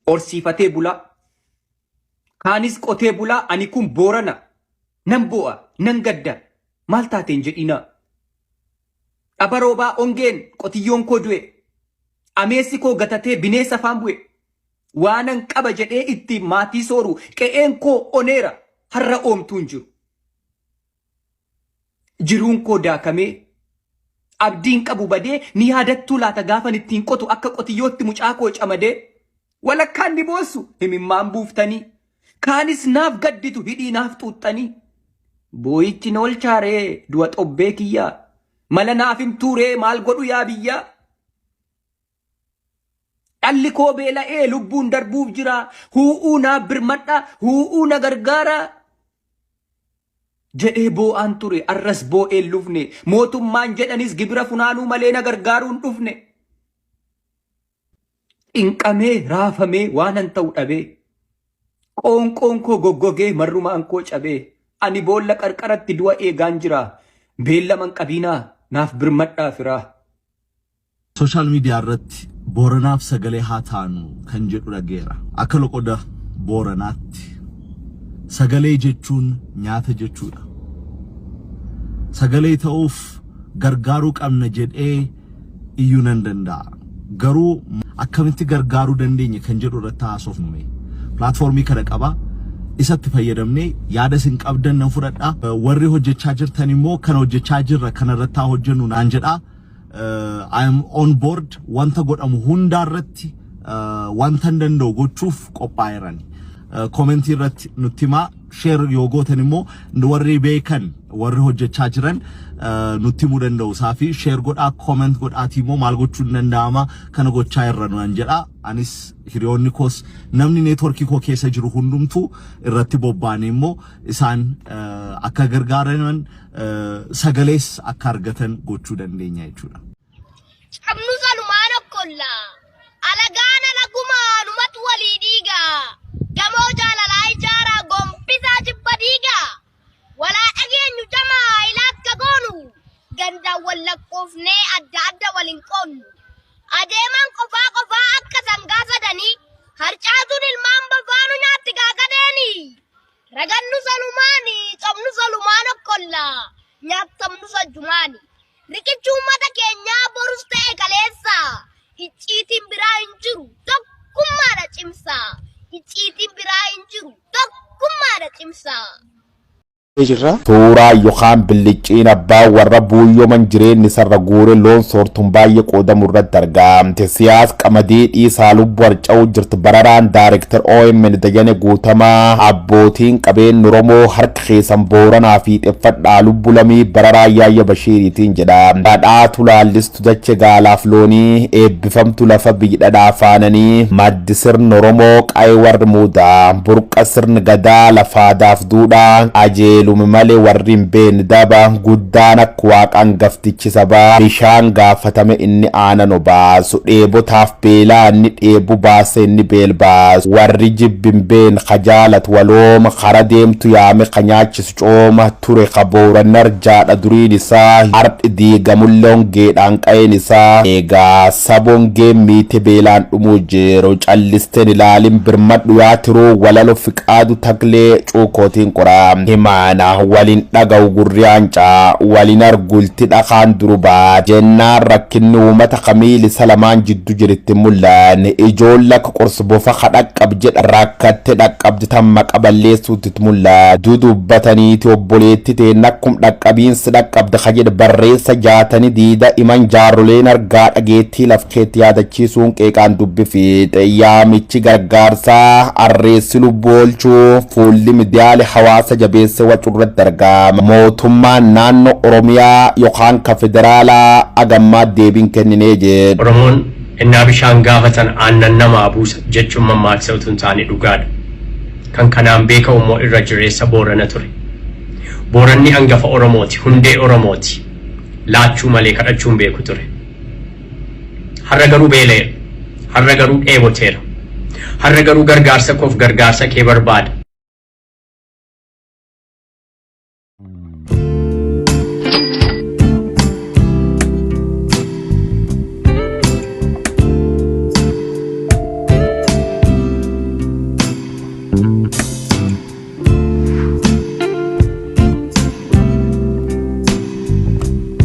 Horsiifatee bulaa. Kaanis qotee bulaa ani kun Boorana. Nan boo'a, nan gadda. Maal taateen jedhinaa. Dhaba roobaa ongeen qotiyyoon koo du'e. Ameessi koo gatatee bineensa afaan bu'e. Waanan qaba jedhee itti maatii sooru qe'een koo oneera har'a oomtuu hin jiru. Jiruun koo daakamee abdiin qabu badee ni yaadattuu laata gaafan ittiin qotu akka qotiyyootti mucaa koo camadee walakkaan ni boossu himimmaan buuftanii kaanis naaf gadditu hidhii naaf xuuxxanii boo'ichi na olchaaree du'a xobbee kiyyaa mala naaf himtuuree maal godhu yaa biyyaa. Dhalli koo beela'ee lubbuun darbuuf jira. Huu'uu naaf birmadha, huu'uu na gargaara. Jedhee boo'aan ture, arras boo'een lufne. Mootummaan jedhanis gibira funaanuu malee na gargaaruu hin dhufne. Xinqamee raafamee waanan ta'u dhabee. Qoonqoon koo goggogee marrumaan koo cabee. Ani boolla qarqaratti du'a eegaan jira. Beellama hin qabiinaa naaf birmadhaa firaa. Social media irratti Booranaaf sagalee haa taanu kan jedhu dhageera. Akka loqoda Booranaatti sagalee jechuun nyaata jechuudha. Sagalee ta'uuf gargaaruu qabna jedhee iyyuu nan danda'a. Garuu akkamitti gargaaruu dandeenya kan jedhu irratti haasofnu mee. Platformii kana qaba. Isatti fayyadamnee yaada isin qabdan nan fudhadha. Warri hojjechaa jirtan immoo kana hojjechaa jirra kana irratti haa hojjennu naan jedha. I am on board, wanta godhamu hundaa irratti wanta hin danda'u gochuuf qophaa'eerani. Commentii irratti nutti himaa, share yoo gootan immoo warri beekan, warri hojjechaa jiran nutti himuu danda'u isaa fi share godhaa, comment godhaatii immoo maal gochuun danda'ama, kana gochaa irra nuan jedha. Anis, hiriyoonni koos, namni networkii koo keessa jiru hundumtuu irratti bobba'anii immoo isaan akka gargaaraman, sagalees akka argatan gochuu dandeenya jechuudha. Cabnu salumaan okkolla. Alagaan alagumaa numatu walii dhiiga. Gamoo jaalalaa ijaaraa gombisaa jibba diiga. Walaa dhageenyu jamaa ila akka goonu. Gandaan wal lakkoofnee adda adda wal hin qoonnu. Adeeman qofaa qofaa akka sangaa sadanii. Harcaatuun ilmaan bafaanu nyaatti gaagadeeni. Ragannu salumaani, cabnu salumaan okkolla. Nyaatamnu sajjumaani. Riqichi uummata keenyaa borus ta'e kaleessa. Icciitiin biraa hin jiru tokkummaadha cimsa. Icciitiin biraa hin jiru tokkummaadha cimsa. Jirra. Suuraa yookaan billicciin abbaa warra buuyyoman jireenyi sarra guure loon soortuun baay'ee qoodamu irratti argamte. Siyaas qamadii dhiisaa lubbu harca'uu jirti. Bararaan Daarektar OMN Dajane Guutamaa abbootiin qabeen Oromoo harka keessan Booranaa fi xeffadhaa lubbu lamii bararaa Yaayya Bashiiriitiin jedha. Dhadhaatu laallistu dache gaalaaf loonii eebbifamtu lafa biyya faananii maddi sirni Oromoo qa'ee warri muudaa burqa sirni gadaa lafaadaaf duudhaa ajeelumi malee warri hin beekne daba guddaan akka waaqaan gaftichi sabaa bishaan gaafatame inni aanan obaasu dheebotaaf beelaa inni dheebu baase inni beel baasu warri jibbin been kajaalat walooma kara deemtu yaame ka nyaachisu cooma ture ka booranar jaadha duriin isaa ardhi diigamullee hongeedhaan qa'een isaa eegaa sabongeen miite beelaan dhumuu jiru callisteen ilaalin birmadhu yaa tiruu walalo fiqaadu taklee cuukootiin qoraa himaana walin dhaga'u gurri aancaa walin argulti dhakaan durubaa jennaan rakkinni uummata kamiili salamaan jiddu jiritti mul'an ijoolla akka qorsu bofa ka dhaqqab jedha rakkatte dhaqqabdi tan maqa balleessuutti mul'at dudubbataniiti obboleetti teen akkum dhaqqabiinsi dhaqqabdi ka jedhe barreessa jaatani diida iman jaarroleen argaa dhageettii lafkeetti yaadachiisuun qeeqaan dubbi fiixe yaamichi gargaarsaa arreessi lubbuu oolchuu fuulli miidiyaalee hawaasa jabeesse wacurratti argama. Mootummaan naannoo Oromiyaa yookaan ka federaalaa agammaa deebiin kenninee jedhe. Oromoon innaa bishaan gaafatan aannan namaa buusa jechuun mammaaksa utuu hin taane dhugaadha. Kan kanaan beekamu immoo irra jireessa Boorana ture. Booranni hangafa Oromooti, hundee Oromooti. Laachuu malee kadhachuu hin beeku ture. Har'a garuu beela'eera. Har'a garuu dheeboteera. Har'a garuu gargaarsa koof gargaarsa kee barbaada.